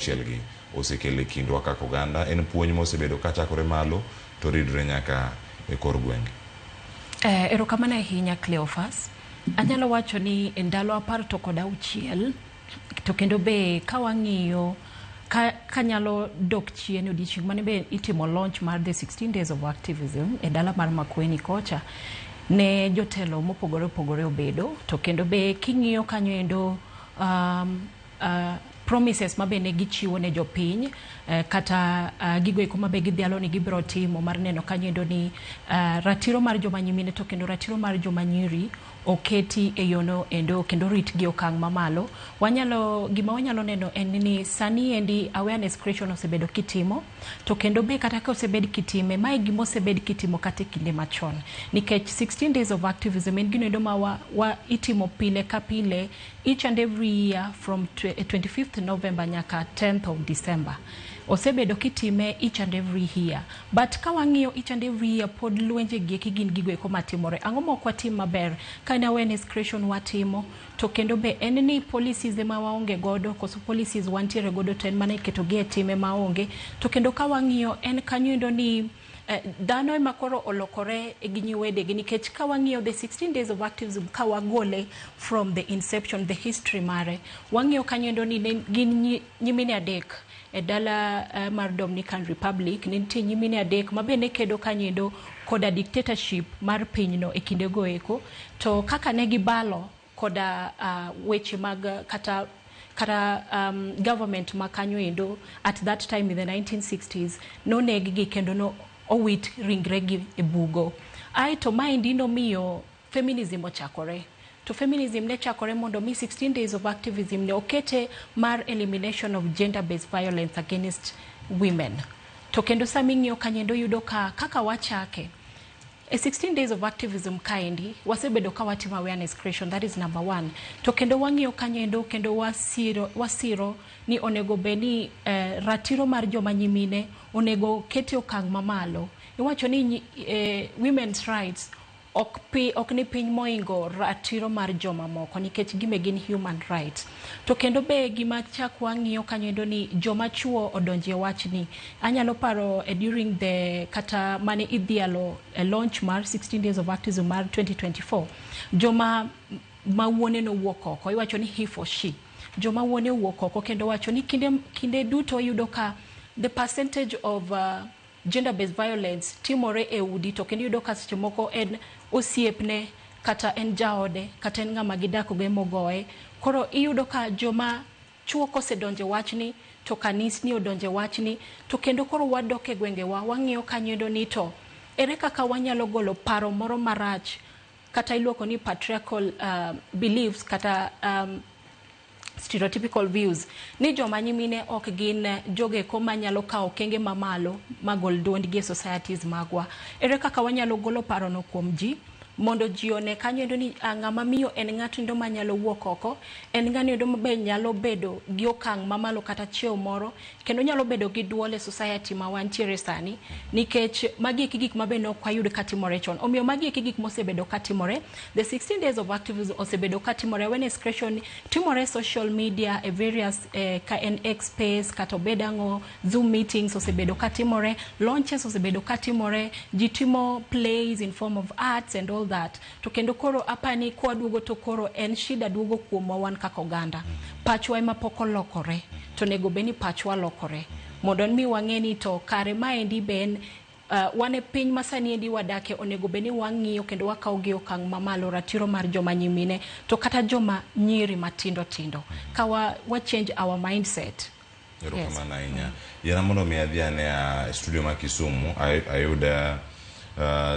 Auchielgi osekelo e kindwa kaka oganda en puonj mosebedo kachakore malo to ridore nyaka e kor gwenge. Erokamano ahinya Cleophas. Anyalo wacho ni e ndalo apar to kod auchiel to kendo be ka wang'iyo ka kanyalo dok chien e odiochieng' mane be itimo launch mar the 16 days of activism e dala mar Makueni kocha ne jotelo mopogore opogore obedo to kendo be king'iyo kanyo endo promises ma be ne gichiwo ne jopiny kata gigo eko ma be gidhialo ni gibiro timo mar neno kanyo endo ni ratiro mar joma nyimine to kendo ratiro mar joma nyiri oketi e yono endo kendo ritgi e okang' mamalo. Wanyalo gima wanyalo neno en ni sani endi awareness creation osebedo kitimo to kendo be kata ka osebed kitime mae gima osebed kitimo kata e kinde machon nikech 16 days of activism en gino endo ma wa itimo pile ka pile each and every year from 25th November nyaka 10th of December. Osebedo kitime each and every year. But ka wang'iyo each and every year pod lwenje gi eki gin gigo eko matimore. Ang'o ma ok watim maber? Ka en awareness creation watimo to kendo be en ni policies ema waonge godo koso policies wantiere godo to en mana iketo gi e time maonge. To kendo ka wang'iyo en kanyo endo ni dhano ema koro olokore gi nyiwedegi nikech ka wang'iyo the 16 days of activism ka wagole from the inception the history mare wang'iyo kanyo endo ni ne gin nyimine adek e dala mar Dominican Republic ne nitie nyimine adek ma be ne kedo kanyo endo koda dictatorship mar pinyno e kindego eko to kaka ne gibalo koda weche mag kata government ma kanyo endo at that time in the 1960s noneg gi kendo no owit ringregi e bugo. Aeto maendi nomiyo feminism ochakore. To feminism ne chakore mondo mi 16 days of activism ne okete mar elimination of gender based violence against women. To kendo sama ing'iyo kanyo endo yudo ka kaka wachake E 16 days of activism kaendi, wasebedo ka watimo awareness creation, that is number one. To kendo wang'iyo kanyo endo kendo wasiro ni onego bed ni ratiro mar joma nyimine onego kete okang' mamalo. Iwacho ni women's rights ok ni piny moingo ratiro mar joma moko nikech gime gin human rights. To kendo be gima chak wang'iyo kanyo endo ni joma chuo odonje wachni. Anyalo paro during the kata mane idhialo launch mar 16 days of activism mar 2024 joma ma wuone nowuok oko iwacho ni he for she joma wuone owuok oko kendo wacho ni kinde duto iyudo ka the percentage of gender based violence timore e udi to kendo iyudo ka seche moko en osiepne kata en jaode kata en ng'ama gidak go emogoye. Koro iyudo ka joma chuo kosedonje wachni to kanisni odonje wachni to kendo koro wadok e gwengewa wang'iyo kanyo ni to ere kaka wanyalo golo paro moro marach kata iluoko ni patriarchal beliefs kata stereotypical views ni joma nyimine ok gin jogeko manyalo kawo okenge mamalo magol duondgi e societies magwa. Ere kaka wanyalo golo parono kuom ji mondo ji one kanyo endo ni ng'ama miyo en ng'ato endo manyalo wuok oko, en ng'ano endo mabe nyalo bedo gi okang' mamalo kata cheo moro kendo nyalo bedo gi duol e society ma wantiere sani nikech magi eki gik mabe ne ok wayud katimore chon. Omiyo magi eki gik mosebedo katimore. The 16 days of activism osebedo katimore. Awareness creation timore e social media e various ka en X space kata obed ang'o, Zoom meetings osebedo katimore, launches osebedo katimore, ji timo plays in form of arts and all that. To kendo koro apani kwaduogo to koro en shida duogo kuomwa wan kaka oganda. Pachwa ema pok olokore to onego bed ni pachwa lokore mondo mi wang'e ni to kare maendi be en wan e piny ma sani endi wadake onego bed ni wang'iyo kendo wakawo gi okang' mamalo ratiro mar joma nyimine to kata joma nyiri matindo tindo ka wa change our mindset. Erokamano ahinya. Yiena mondo mi adhi ane e studio ma Kisumu ayud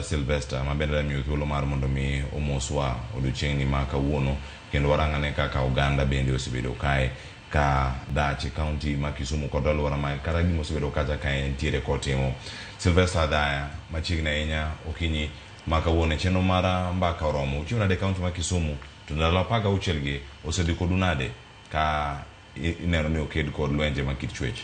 Sylvester ma bende miyo thuolo mar mondo mi omoswa odiochieng'ni ma kawuono kendo warang ane kaka oganda bende osebedo kae ka dach e kaunti ma Kisumu kod alwora ma kata gima osebedo kacha ka entiere kotimo. Sylvester Adhaya machiegni ahinya okinyi ma kawuono e chenro mar mbaka oromo. Uchiwo nade e kaunti ma Kisumu to ndalo 16 gi osedhi kodu nade ka ineno ni oked kod lwenje ma kit chwech?